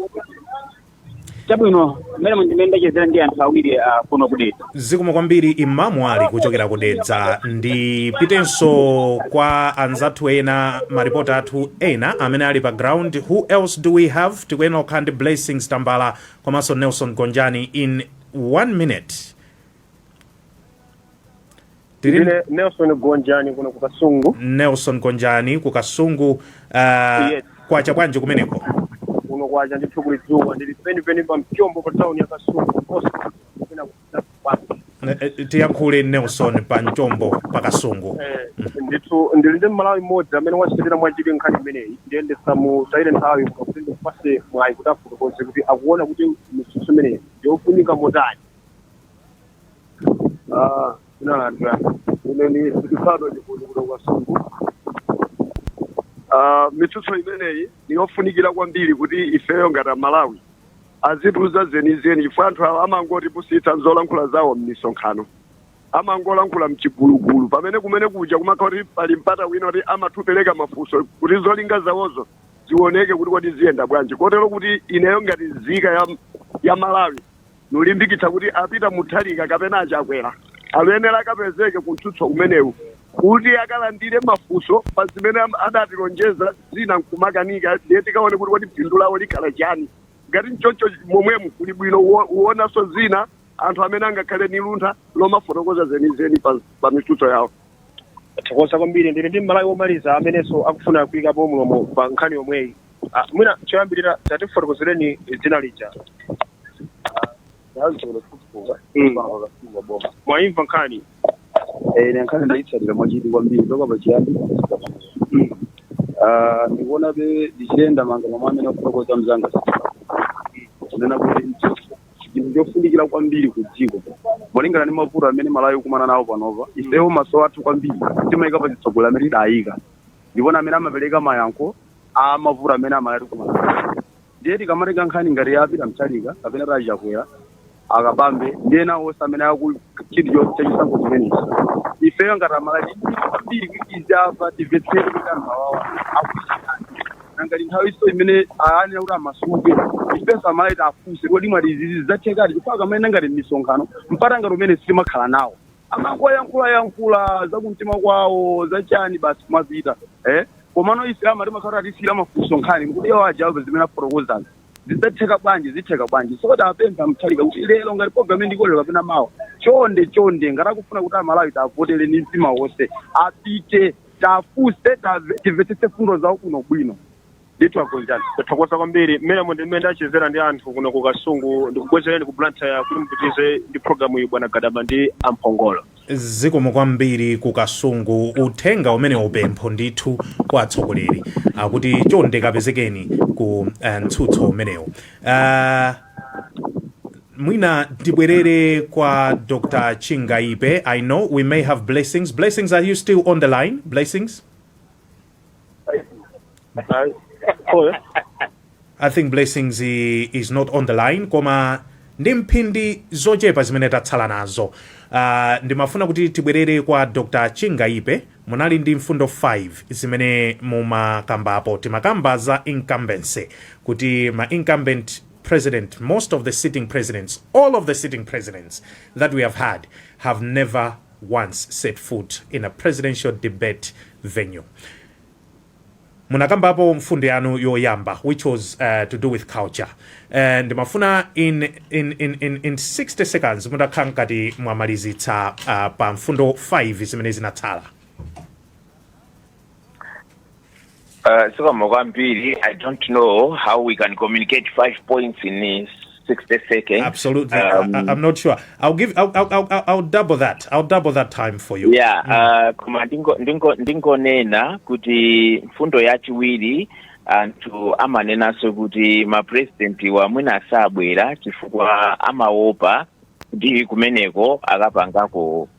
Chabwino, mmene ndimene ndachezera ndi anthu awiri kuno kudedza. Zikomo kwambiri, Imamu Ali kuchokera kudedza. Ndipitenso kwa anzathu ena, maripota athu ena amene ali pa ground. Who else do we have? Tikuyenera kukhala ndi Blessings Tambala komanso Nelson Gonjani in one minute. Tili Ndine Nelson Gonjani kuno ku Kasungu. Nelson Gonjani ku Kasungu. Yes. Kwacha bwanji kumeneko? Kuno kwacha ndithu, kuli dzuwa. Ndili penipeni pa mchombo pa town ya Kasungu. Kupena ku Tiyankhule Nelson, pa mchombo pa Kasungu. Ndithu ndili ndi Mmalawi mmodzi amene watsatira mwachidwi nkhani imeneyi, ndiye ndisamutayire nthawi kuti ndipase mwayi kuti afotokoze kuti akuona kuti mitsutso imeneyi ndiyofunika motani. Ah, dzina ine ni Zikisado Chikundi kuno Kasungu. Ah, mitsutso imeneyi niyofunikira kwambiri kuti ifeyo ngati Amalawi azitiuza zenizeni, chifukwa anthu awa amangotipusitsa nzolankhula zawo m'misonkhano, amangolankhula mchigulugulu, pamene kumene kuja kumakhala kuti pali mpata wina kuti amathupereka mafunso kuti zolinga zawozo zioneke kuti kodi ziyenda bwanji. Kotero kuti ineyo ngati nzika ya Malawi nulimbikitsa kuti a Peter Mutharika kapena aChakwera aluyenera akapezeke kumtsutso kumenewu kuti akalandire mafunso pa zimene adatilonjeza, zina nkumakanika, ndiye tikaone kuti kodi phindu lawo likhala chani. Ngati nchoncho momwemo kuli bwino uonanso zina anthu amene angakhale ni luntha lomafotokoza zenizeni pa mitsutso yawo. Thokoza kwambiri. Ndili ndi Mmalawi womaliza amenenso akufuna kuyikapo mulomo pa nkhani yomweyi. Ah, mwina choyambirira tatifotokozereni dzina lija. Mwayimva nkhani? Ine nkhani ndayitsatira mwachidwi kwambiri kuchoka pachiyambi kufika pano. Ah, ndikuonabe ndichiyenda manga momwe amene akufotokoza mzanga kunena kuti mtsutso chinthu chofunikira kwambiri ku dziko molingana ndi mavuto amene Malawi kumana nawo panopa. Ifeyo maso athu kwambiri timayika pa chitsogolo amene tidayika, ndipo amene amapereka mayankho a mavuto amene Amalawi tikumana nawo. Ndiye tikamatenga nkhani ngati ya Peter Mutharika kapena ta Chakwera, aKabambe ndi ena onse amene aku chinthu chachisankho chimenechi, ifeyo ngati Amalawi kwambiri kuti izapa timvetsere kuti anthu awawa akuchitani nangati nthawi iso imene ayanena kuti amasuke, ifenso Amalawi tafunse, kodi mwati izizi zidzathekadi? Chifukwa akamayenda ngati m'misonkhano, mpata ngati umene sitimakhala nawo, amangoyankhula yankhula zakumtima kwawo zachani, basi kumapita. Komano ife ama timakhala atisiyira mafunso nkhani kuti iwo ajawo zimene afotokozazi zidzatheka bwanji, zitheka bwanji? So tapempha Mutharika kuti lero ngati program ndikolero kapena mawa, chonde chonde, ngati akufuna kuti Amalawi tavotere ndi mtima wonse, apite tafunse, timvetsetse fundo zawo kuno bwino ndithu. Agonjani. Tathokoza kwambiri. Mmene ndi mmene ndachezera ndi anthu kuno ku Kasungu, ndikubwezereni ku Blantyre kuti mupitirize ndi programu iyi, bwana Gadama ndi amphongolo. Zikomo kwambiri ku Kasungu. Uthenga umene upempho ndithu kwa atsogoleri akuti chonde kapezekeni ku mtsutso umenewu. Mwina ndibwerere kwa Dr Chingaipe. I know we may have Blessings. Blessings, are you still on the line, Blessings? I think Blessings is not on the line, koma ndi mphindi zochepa zimene tatsala nazo, ndimafuna kuti tibwerere kwa Dr Chingaipe. Munali ndi mfundo 5 zimene mumakambapo. Timakamba za incumbency, kuti ma incumbent president, most of the sitting presidents, all of the sitting presidents that we have had have never once set foot in a presidential debate venue. Munakambapo mfundo yanu yoyamba, which was to do with culture. Ndimafuna in 60 seconds mutakhala ngati mwamalizitsa pa mfundo 5 zimene zinatsala. Zikomo kwambiri. I don't know how we can communicate five points in 60 seconds. Absolutely. I'm not sure. I'll give. I'll double that. I'll double that time for you. Yeah, koma ndingonena kuti mfundo yachiwiri, anthu amanenanso kuti mapresidenti wamwina asabwera chifukwa amaopa kuti kumeneko akapangako,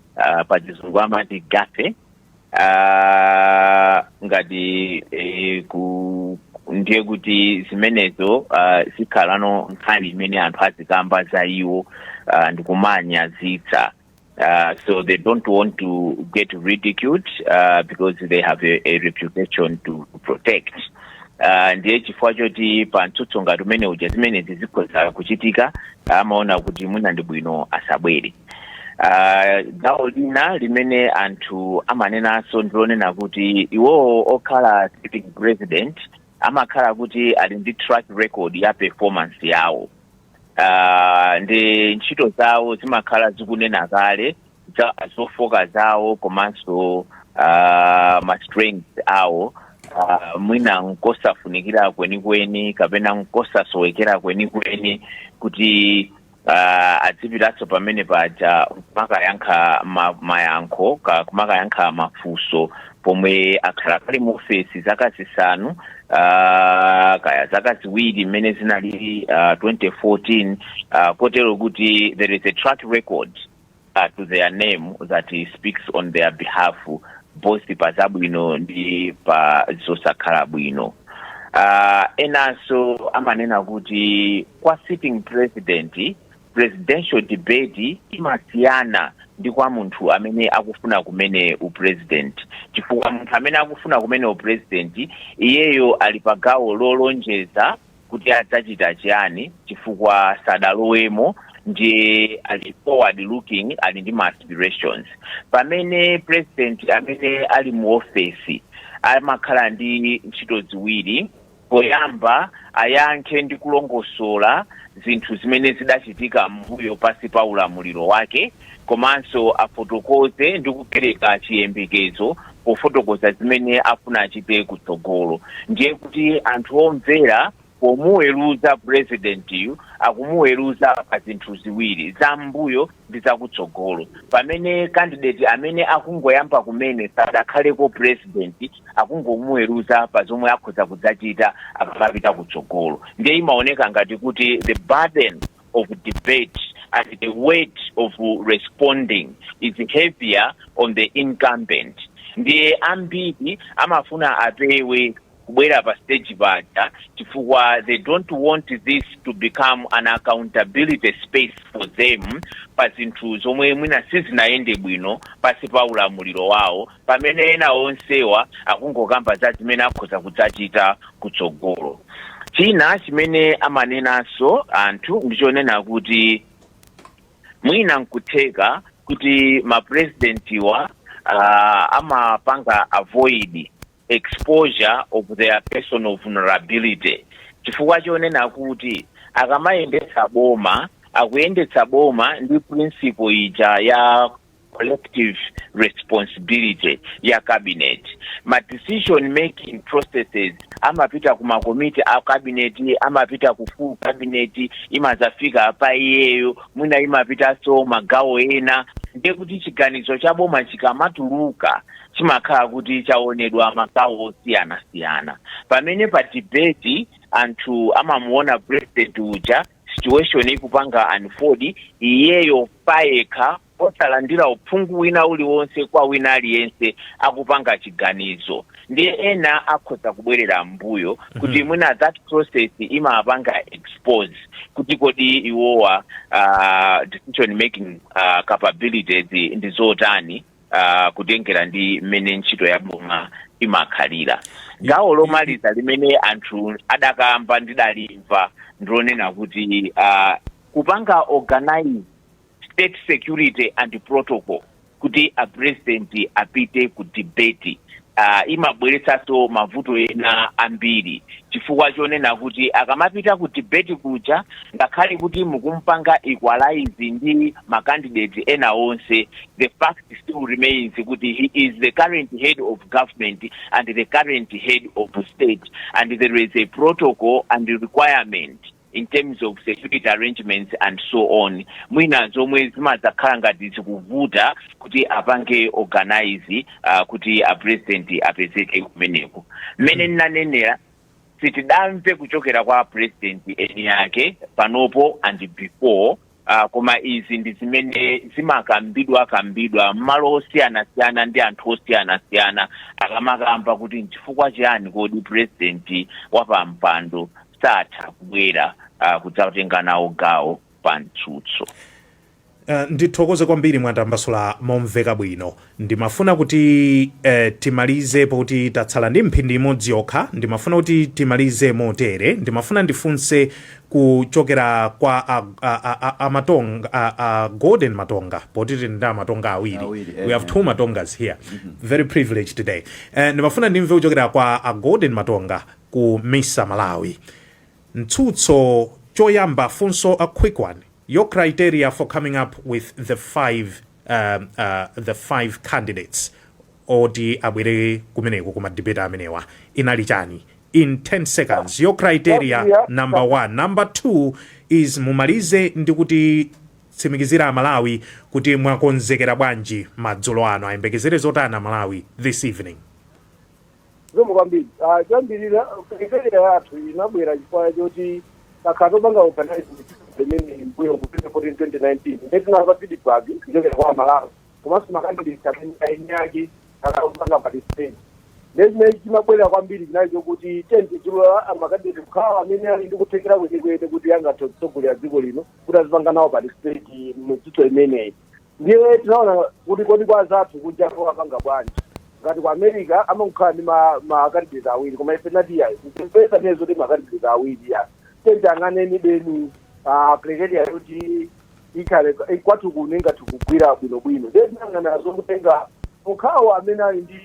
pa Chizungu amati gaffe, ngati ku ndiye kuti zimenezo zikhalano nkhani imene anthu azikamba za iwo ndikumanyazitsa. So they don't want to get ridiculed because they have a reputation to protect. Ndiye chifukwa choti pa mtsutso ngati umene uja zimenezi zikhoza kuchitika, amaona kuti mwina ndi bwino asabwere. Gawo lina limene anthu amanenanso ndilonena kuti iwowo okhala sitting president amakhala kuti ali ndi track record ya performance yawo, ndi ntchito zawo zimakhala zikunena kale za zofoka zawo komanso ma strengths awo. Mwina nkosafunikira kwenikweni kapena nkosasowekera kwenikweni kuti adzipitanso pamene paja kumakayankha mayankho kumakayankha mafunso pomwe akhala kali mu ofesi zaka 5, kaya zaka 2 mmene zinalili 2014, kotero kuti there is a track record to their name that speaks on their behalf, both pa zabwino ndi pa zosakhala bwino. Enanso amanena kuti kwa sitting president, presidential debate imasiyana ndi kwa munthu amene akufuna kumene upresident, chifukwa munthu amene akufuna kumene upresident iyeyo ali pa gawo lolonjeza kuti adzachita chiyani, chifukwa sadalowemo, ndiye ali forward looking, ali ndi ma aspirations, pamene president amene ali mu ofesi amakhala ndi ntchito ziwiri. Poyamba ayankhe ndi kulongosola zinthu zimene zidachitika m'mbuyo pasi pa ulamuliro wake, komanso afotokoze ndi kupereka chiyembekezo pofotokoza zimene afuna achite kutsogolo. Ndiye kuti anthu omvera pomuweruza presidentiyu akumuweruza pa zinthu ziwiri, za mbuyo ndi zakutsogolo, pamene candidate amene akungoyamba kumene, sadakhaleko president, akungomuweruza pa zomwe akhoza kudzachita akamapita kutsogolo. Ndiye imaoneka ngati kuti the burden of debate and the weight of responding is heavier on the incumbent. Ndiye ambiri amafuna apewe kubwera pa stage paja chifukwa they don't want this to become an accountability space for them pa zinthu zomwe mwina sizinayende bwino pasi pa ulamuliro wawo, pamene ena onsewa akungokamba za zimene akhoza kudzachita kutsogolo. China chimene amanenanso anthu ndichonena kuti mwina nkutheka kuti mapresidentiwa amapanga avoid exposure of their personal vulnerability, chifukwa chonena kuti akamayendetsa boma, akuyendetsa boma ndi principle ija ya collective responsibility ya cabinet. Ma decision making processes amapita ku makomiti a cabinet, amapita ku full cabinet, imazafika pa iyeyo, mwina imapitanso magawo ena. Ndiye kuti chiganizo cha boma chikamatuluka chimakhala kuti chaonedwa magawo osiyanasiyana, pamene pa debate anthu amamuona president uja, situation ikupanga unfold, iyeyo payekha osalandira uphungu wina uliwonse kwa wina aliyense, akupanga chiganizo. Ndiye ena akhoza kubwerera mbuyo kuti mwina that process imapanga expose kuti kodi iwowa decision making capabilities ndi zotani, kutengera ndi mmene ntchito ya boma imakhalira. Gawo lomaliza limene anthu adakamba ndidalimva ndilonena kuti kupanga organize state security and protocol kuti a president apite ku debate imabweretsanso mavuto ena ambiri, chifukwa chonena kuti akamapita ku debate kuja, ngakhale kuti mukumpanga equalize ndi macandidate ena onse, the fact still remains kuti he is the current head of government and the current head of state, and there is a protocol and requirement in terms of security arrangements and so on, mwina zomwe zimadzakhala ngati zikuvuta kuti apange organize kuti a president apezeke kumeneko. Mmene ndinanenera, sitidamve kuchokera kwa president eni ake panopo and before, koma izi ndi zimene zimakambidwa kambidwa m'malo osiyanasiyana ndi anthu osiyanasiyana, akamakamba kuti nchifukwa chiyani kodi president wapampando satha kubwera kudzatenga nawo gawo pa mtsutso. Ndithokoze kwambiri, mwatambasula momveka bwino. Ndimafuna kuti timalize, poti tatsala ndi mphindi imodzi yokha. Ndimafuna kuti timalize motere. Ndimafuna ndifunse kuchokera kwa a Matonga, a Golden Matonga, poti tili ndi Amatonga awiri. Awiri, We have two Matongas here, very privileged today. Ndimafuna ndimve kuchokera kwa a Golden Matonga ku MISA Malawi. Mtsutso choyamba, funso, a quick one: your criteria for coming up with the five candidates oti abwere kumeneko kuma debate amenewa inali chani? In 10 seconds, your criteria. Number one. Number two is, mumalize ndi kuti tsimikizira Amalawi kuti mwakonzekera bwanji madzulo ano, ayembekezere zotani Amalawi this evening? Zikomo kwambiri. Choyambirira, criteria yathu inabwera chifukwa choti takhala topanga organize imene mbuyo ku 2014, 2019, ndiye tinamva feedback kuchokera kwa Amalawi komanso ma candidates amene eni ake akapanga participate. Ndiye chimene chimabwera kwambiri chinali chokuti tentidzulula ma candidate kukhala amene ali ndi kuthekera kwetekwete kuti angathe kutsogolera dziko lino, kuti azipanga nawo participate mitsutso imeneyi. Ndiye tinaona kuti kodi kwa zathu kunja apanga bwanji? Ngati ku America amakhala ndi ma candidate awiri, koma ife tinati yayi, tipeza nezo kuti ma candidate awiri ya tiyang'aneni beni criteria yoti ikhale kwathu kuno ingathe kugwira bwinobwino. Ndiye tinayang'ana zokutenga okhawo amene ali ndi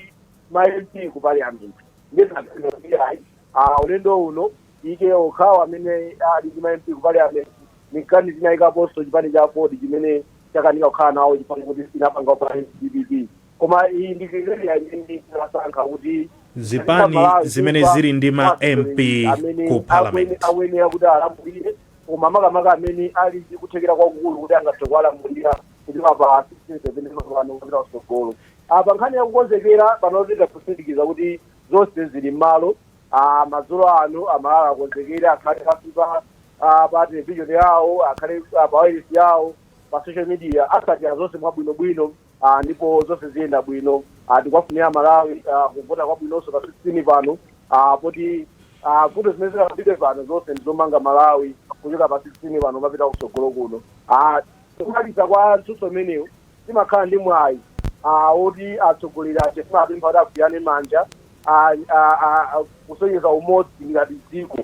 ma MP ku parliament. Ndiye tinapeza kuti ayi, ulendo uno ike okhawo amene ali ndi ma MP ku parliament. Nikani tinayikaponso chipani cha AFORD chimene chakanika kukhala nawo chipani kuti inapanga pa DPP, koma iyi ndi criteria imene tinasankha kuti Zipani zimene zili ndi ma MP ku parliament. Akuyenera kuti alamulire, koma makamaka amene ali ndi kuthekera kwakukulu kuti angathe kuwalamulira kuti pa 16 pano kupita kutsogolo. Apa nkhani yakukonzekera pano, titakusindikiza kuti zonse zili m'malo. Madzulo ano Amalawi akonzekere, akhale pasi pa television yawo, akhale pa wireless yawo, pa social media, asatira zonse mwabwinobwino, ndipo zonse ziyenda bwino. Tikuwafunira Malawi kuvota kwabwinonso pa 16 pano, poti mfundo zimene zikapite pano zonse ndizomanga Malawi kuchoka pa 16 pano mapita kutsogolo kuno. Kumaliza kwa mtsutso umenewu, timakhala ndi mwayi woti atsogoleri aja timapempha kuti agwirane manja, kusonyeza umodzi ngati dziko.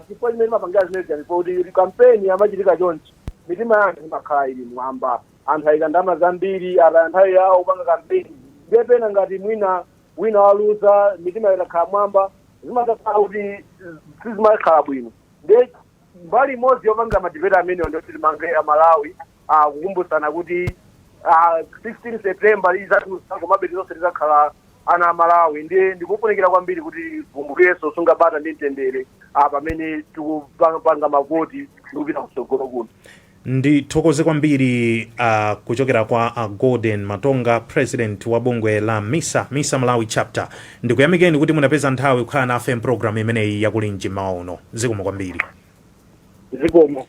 Chifukwa chimene timapangira zimene ndipo kuti kampeni amachitika chonchi, mitima ya anthu imakhala ili mwamba, anthu ayika ndalama zambiri, ataya nthawi yawo kupanga kampeni. Ndiye pena ngati mwina wina waluza, mitima itakhala mwamba, zimakhala kuti sizimakhala bwino. Ndiye mbali imodzi yopanga ma debate amenewo ndiyoti timange Amalawi, kukumbutsana kuti 16 September izatulutsa, komabe zonse tizakhala ana Amalawi. Ndiye ndikufunikira kwambiri kuti kumbukirenso sunga bata ndi mtendere pamene tikupanga mavoti ndikupita kutsogolo kuno. Ndithokoze kwambiri kuchokera kwa Golden Matonga, president wa bungwe la MISA, MISA Malawi Chapter. Ndikuyamikeni kuti munapeza nthawi kukhala nafe mpulogalamu imeneyi yakulinji mmawa uno. Zikomo kwambiri. Zikomo.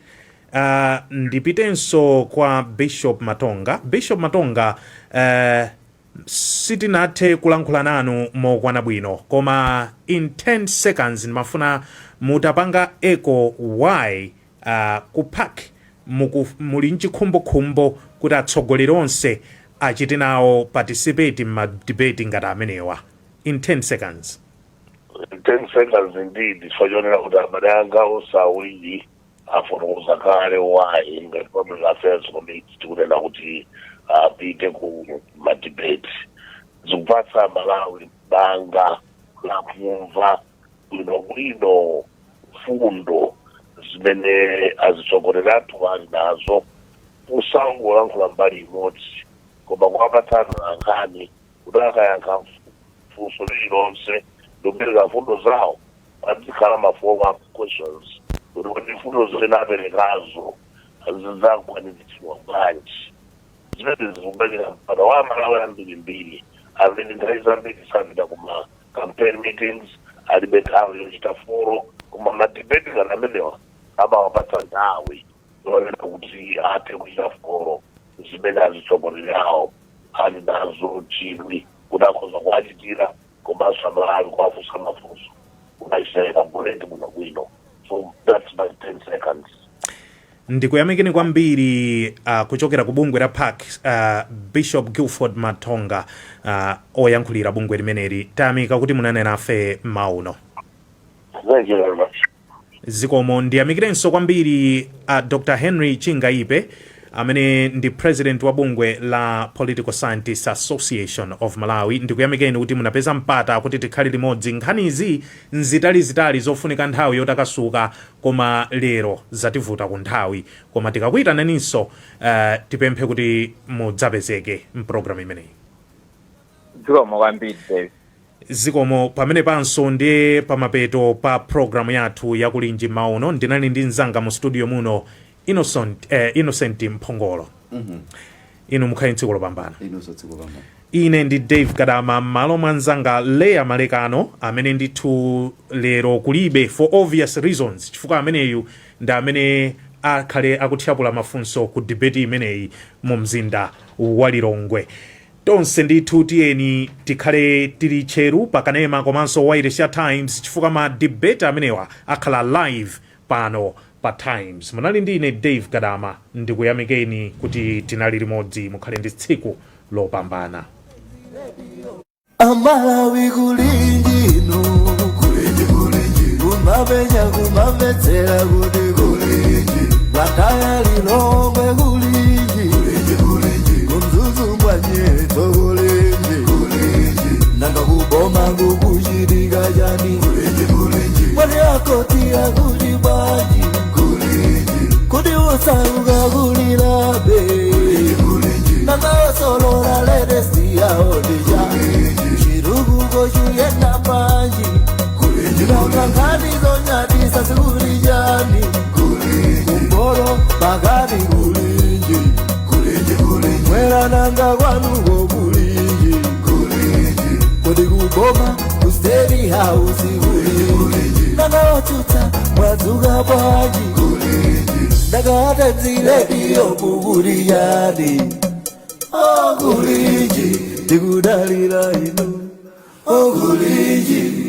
Ndipitenso kwa Bishop Matonga. Bishop Matonga, sitinathe kulankhula nanu mokwana bwino, koma in 10 seconds ndimafuna mutapanga echo why ku PAC muli mchikhumbokhumbo kuti atsogoleri onse achite nawo participate m'ma debate ngati amenewa, in 10 seconds. 10 seconds indeed, chifukwa chonena kuti abale anga onse awiri afotokoza kale why ngati Public Affairs Committee tikunena kuti apite ku ma debate. Zikupatsa Malawi banga lakumva bwinobwino fundo zimene azitsogoleri athu ali nazo, kusangolankhula mbali imodzi, koma kuwapatsana nkhani kuti akayankha funso lililonse ndikupereka mfundo zawo, pazikhala ma follow up questions. Kuti kodi mfundo zimene aperekazo zidzakwaniritsidwa bwanji? Zimene zikupereka mpata wa Amalawi ambirimbiri amene nthawi zambiri sapita kuma campaign meetings, alibe nthawi yochita follow, koma madebate ngati amenewa amawapatsa nthawi yonena kuti athe kuchita follow zimene azitsogoleri awo ali nazo chidwi kuti akhoza kuwachitira, komanso Amalawi kuwafunsa mafunso kuti achite elaborate bwinobwino. So that's my 10 seconds. Ndikuyamikeni kwambiri kuchokera ku bungwe la PAC, Bishop Guilford Matonga, oyankhulira bungwe limeneli. Tayamika kuti munanena nafe mauno. Thank you very much. Zikomo. Ndiyamikirenso kwambiri Dr Henry Chingaipe, amene ndi president wa bungwe la Political Scientists Association of Malawi. Ndikuyamikeni kuti munapeza mpata kuti tikhale limodzi. Nkhanizi nzitalizitali zofunika nthawi yotakasuka, koma lero zativuta ku nthawi, koma tikakuyitananinso tipemphe kuti mudzapezeke mpulogalamu imeneyi. Zikomo kwambiri, Dave. Zikomo. Pamene panso ndiye pamapeto pa programu yathu yakulinji mauno. Ndinali ndi mzanga mu studio muno, Innocent Mphongolo. Inu mukhale tsiku lopambana. Inonso tsiku lopambana. Ine ndi Dave Gadama, m'malo mwa mzanga Leya Malekano, amene ndithu lero kulibe for obvious reasons, chifukwa ameneyu ndi amene akhale akuthyapula mafunso ku debate imeneyi mu mzinda wa Lilongwe. Tonse ndithu tiyeni tikhale tili tcheru pakanema komanso wireless ya Times, chifukwa ma debate amenewa akhala live pano pa Times. Munali ndi ine Dave Gadama. Ndikuyamikeni kuti tinali limodzi. Mukhale ndi tsiku lopambana. Amalawi, kulinji inu, kulinji, kulinji, kumapenya kumamvetsera kuti kulinji, Blantyre, Lilongwe, kulinji, kulinji, kulinji, kuMzuzu mbwanyeto, kulinji, kulinji, nanga kuboma kukuchitika chani? Kulinji, kulinji, mwati akoti akuti bwanji? Kulinji, kuti usauka kulilabe? Kulinji, nanga osolola latest yawo ndija chitukuko chuyenda panji? Nanga nkhani zonyadisa zikuli chani? Kumbolo pakati, kulinji, mwera, nanga kwanuko kulinji? Kodi kuboma ku State House kulinji? Nanga otsutsa mwadzuka bwanji? Nanga Times Radio mukuli yani? Okulinji, tikudalira inu, okulinji.